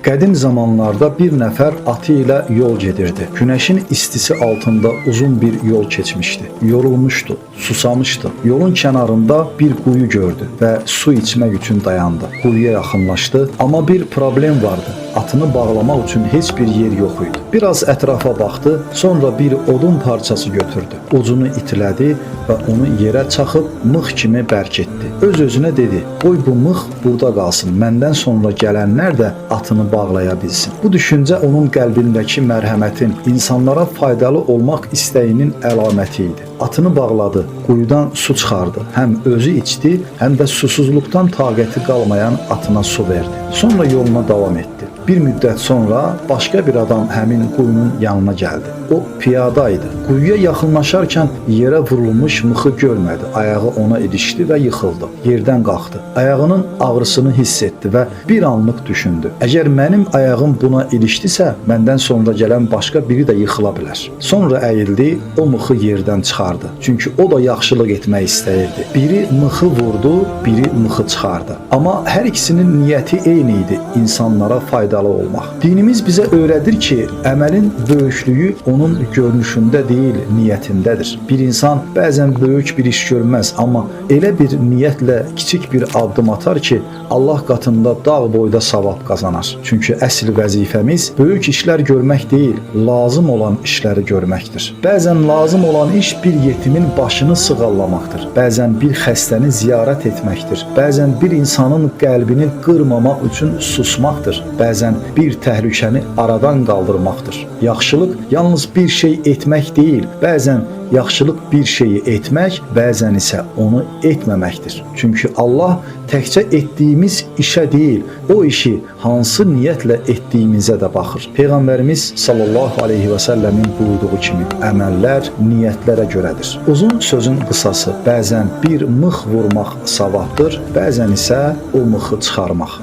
Qədim zamanlarda bir nəfər atı ilə yol gedirdi. Günəşin istisi altında uzun bir yol keçmişdi. Yorulmuşdu, susamışdı. Yolun kənarında bir quyu gördü və su içmək üçün dayandı. Quyuya yaxınlaşdı, amma bir problem vardı. Atını bağlamaq üçün heç bir yer yox idi. Biraz ətrafa baxdı, sonra bir odun parçası götürdü. Ucunu itilədi və onu yerə çaxıb mıx kimi bərkitdi. Öz-özünə dedi: "Qoy bu mıx burada qalsın. Məndən sonra gələnlər də atını bağlaya bilsin." Bu düşüncə onun qəlbindəki mərhəmətin, insanlara faydalı olmaq istəyinin əlaməti idi. Atını bağladı, quyudan su çıxardı. Həm özü içdi, həm də susuzluqdan taqəti qalmayan atına su verdi. Sonra yoluna davam etdi. Bir müddət sonra başqa bir adam həmin quyunun yanına gəldi. O piyada idi. Quyuya yaxınlaşarkən yerə vurulmuş mıxı görmədi. Ayağı ona ilişdi və yıxıldı. Yerdən qalxdı. Ayağının ağrısını hiss etdi və bir anlıq düşündü. Əgər mənim ayağım buna ilişdisə, məndən sonra gələn başqa biri də yıxıla bilər. Sonra əyildi, o mıxı yerdən çıxardı. Çünki o da yaxşılıq etmək istəyirdi. Biri mıxı vurdu, biri mıxı çıxardı. Amma hər ikisinin niyyəti eyni idi: insanlara faydalı olmaq. Dinimiz bizə öyrədir ki, əməlin böyüklüyü onun görünüşündə deyil, niyyətindədir. Bir insan bəzən böyük bir iş görməz, amma elə bir niyyətlə kiçik bir addım atar ki, Allah qatında dağ boyda savab qazanar. Çünki əsl vəzifəmiz böyük işlər görmək deyil, lazım olan işləri görməkdir. Bəzən lazım olan iş bir yetimin başını sığallamaqdır. Bəzən bir xəstəni ziyarət etməkdir. Bəzən bir insanın qəlbini qırmamaq üçün susmaqdır. Bəzən bir təhlükəni aradan qaldırmaqdır. Yaxşılıq yalnız bir şey etmək deyil, bəzən yaxşılıq bir şeyi etmək, bəzən isə onu etməməkdir. Çünki Allah təkcə etdiyimiz işə deyil, o işi hansı niyyətlə etdiyimizə də baxır. Peyğəmbərimiz sallallahu aleyhi və səlləmin buyurduğu kimi əməllər niyyətlərə görədir. Uzun sözün qısası, bəzən bir mıx vurmaq savabdır, bəzən isə o mıxı çıxarmaq.